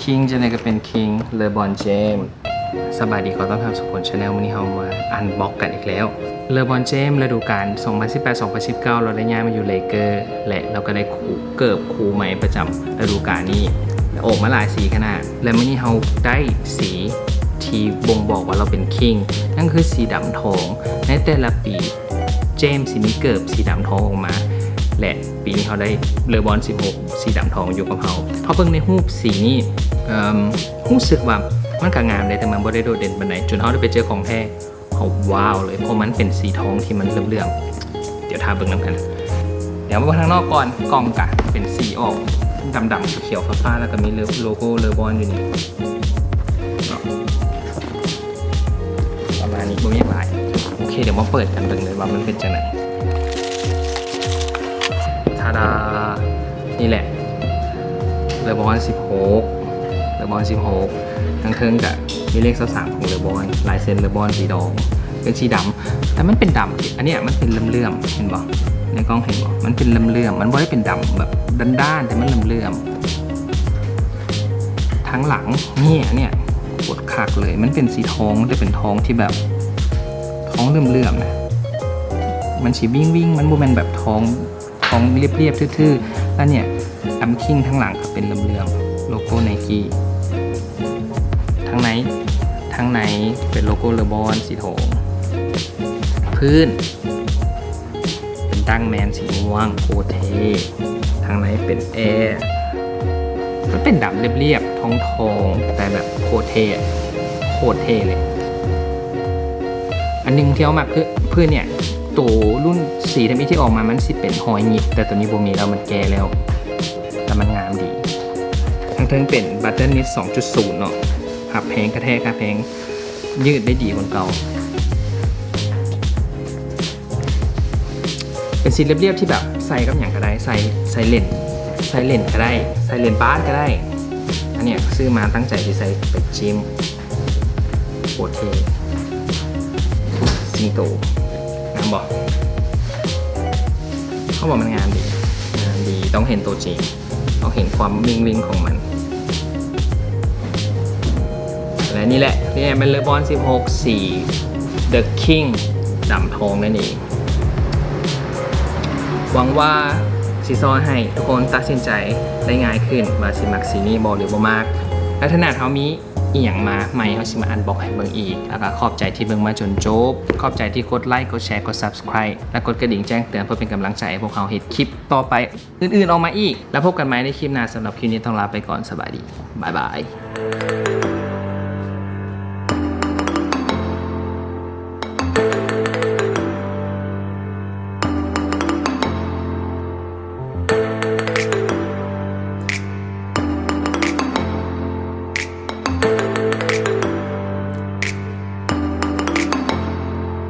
ຄິງຈັ່ງໃດກໍເປັນຄິງ ເລີບອນ ເຈມ. ສະບາຍດີ ຂໍຕ້ອນຮັບສູ່ຄົນ Channel. ມື້ນີ້ເຮົາມາອັນບັອກກັນອີກແລ້ວ ເລີບອນ ເຈມ ລະດູການສອງພັນສິບແປດ ສອງພັນສິບເກົ້າ ລາວໄດ້ຍ້າຍມາຢູ່ເລເກີ ແລະ ລາວກໍໄດ້ຄູ່ ເກີບຄູ່ໃໝ່ປະຈຳລະດູການນີ້ ແລະ ອອກມາຫຼາຍສີຂະໜາດ ແລະ ມື້ນີ້ເຮົາໄດ້ສີທີ່ບົ່ງບອກວ່າລາວເປັນຄິງ ນັ້ນຄືສີດຳທອງ. ໃນແຕ່ລະປີ ເຈມຊິມີເກີບສີດຳທອງອອກມາ ແລະ ປີນີ້ເຮົາໄດ້ເລີບອນສິບຫົກ ສີດຳທອງຢູ່ກັບເຮົາ. ເຮົາເບິ່ງໃນຮູບສີນີ້ ເອີ່ມ ຮູ້ສຶກວ່າມັນກໍງາມເດ້ ແຕ່ມັນບໍ່ໄດ້ໂດດເດັ່ນປານໃດ ຈົນເຮົາໄດ້ໄປເຈີຂອງແທ້ ເຮົາວ້າວເລີຍ ເພາະມັນເປັນສີທອງທີ່ມັນເຫຼື້ອມໆ. ດຽວຖ້າເບິ່ງນຳກັນ ດຽວມາເບິ່ງທາງນອກກ່ອນ. ກ່ອງກະເປັນສີອອກດຳໆ ຂຽວໆ ຟ້າໆ ແລ້ວກໍມີໂລໂກ້ເລີບອນຢູ່ນີ້ເນາະ ປະມານນີ້ ບໍ່ມີຫຍັງຫຼາຍ. ໂອເຄ ດຽວມາເປີດກັນເບິ່ງເລີຍວ່າມັນເປັນຈັ່ງໃດ. ທາດາ! ນີ້ແຫຼະ ເລີບອນສິບຫົກ ເລີບອນສິບຫົກ ທາງເທິງກະມີເລກຊາວສາມຂອງເລີບອນ ລາຍເຊັນເລີບອນສີດອງ ເປັນສີດຳ ແຕ່ມັນເປັນດຳ ອັນເນີ້ຍມັນເປັນເຫຼື້ອມໆ ເຫັນບໍ່? ໃນກ້ອງເຫັນບໍ່? ມັນເປັນເຫຼື້ອມໆ ມັນບໍ່ໄດ້ເປັນດຳແບບດ້ານໆ ແຕ່ມັນເຫຼື້ອມໆ. ທາງຫຼັງນີ້ ອັນເນີ້ຍໂຄດຄັກເລີຍ ມັນເປັນສີທອງ ແຕ່ເປັນທອງທີ່ແບບທອງເຫຼື້ອມໆ ນະ ມັນຊິວິ້ງໆ ມັນບໍ່ແມ່ນແບບທອງ ຂອງລຽບໆ ຖືໆ. ແລ້ວເນີ້ຍ ດຳຄິງທາງຫຼັງກໍເປັນເຫຼື້ອມໆ ໂລໂກ້ໄນກີ້ ທາງໃນ ທາງໃນເປັນໂລໂກ້ເລີບອນສີທອງ. ພື້ນເປັນຕັ້ງແມນສີມ່ວງ ໂຄດເທ່. ທາງໃນເປັນແອ ມັນເປັນດຳລຽບໆ ທອງໆ ແຕ່ແບບໂຄດເທ່ ໂຄດເທ່ເລີຍ. ອັນໜຶ່ງທີ່ເຮົາມັກຄື ພື້ນເນີ້ຍ ໂຕລຸ້ນສີທຳອິດທີ່ອອກມາ ມັນຊິເປັນຮອຍຫຍິບ ແຕ່ໂຕນີ້ບໍ່ມີແລ້ວ ມັນແກ່ແລ້ວ ແຕ່ມັນງາມດີ. ທາງເທິງເປັນບັດເທິນນິດສອງຈຸດສູນເນາະ ຮັບແຮງກະແທກ ຮັບແຮງຍືດໄດ້ດີກວ່າເກົ່າ. ເປັນສີລຽບໆ ທີ່ແບບໃສ່ກັບຫຍັງກໍໄດ້ ໃສ່ ໃສ່ເຫຼັ້ນ ໃສ່ເຫຼັ້ນກໍໄດ້ ໃສ່ເຫຼັ້ນບາດກໍໄດ້. ອັນເນີ້ຍຊື້ມາຕັ້ງໃຈຊິໃສ່ໄປຈິມ. ໂຄດເທ່ ສິງໂຕ ງາມບໍ່? ເຮົາວ່າມັນງາມດີ ງາມດີ ຕ້ອງເຫັນໂຕຈິງ ຕ້ອງເຫັນຄວາມວິ້ງໆ ຂອງມັນ. ແລະ ນີ້ແຫຼະ ນີ້ແຫຼະແມ່ນເລີບອນສິບຫົກ ສີ The King ດຳທອງນັ້ນເອງ. ຫວັງວ່າຊິຊ່ອຍໃຫ້ທຸກຄົນຕັດສິນໃຈໄດ້ງ່າຍຂຶ້ນ ວ່າຊິມັກສີນີ້ບໍ່ ຫຼື ບໍ່ມັກ. ແລະ ຖ້າໜ້າເຮົາມີ ອີ່ຫຍັງມາໃໝ່ ເຮົາຊິມາອັນບັອກໃຫ້ເບິ່ງອີກ. ແລ້ວກໍຂອບໃຈທີ່ເບິ່ງມາຈົນຈົບ. ຂອບໃຈທີ່ກົດໄລ, ກົດແຊ, ກົດ Subscribe ແລະ ກົດກະດິ່ງແຈ້ງເຕືອນ ເພື່ອເປັນກຳລັງໃຈໃຫ້ພວກເຮົາເຮັດຄລິບຕໍ່ໄປອື່ນໆອອກມາອີກ. ແລ້ວພົບກັນໃໝ່ໃນຄລິບໜ້າ. ສຳລັບຄລິບນີ້ຕ້ອງລາໄປກ່ອນ. ສະບາຍດີ. ບາຍບາຍ.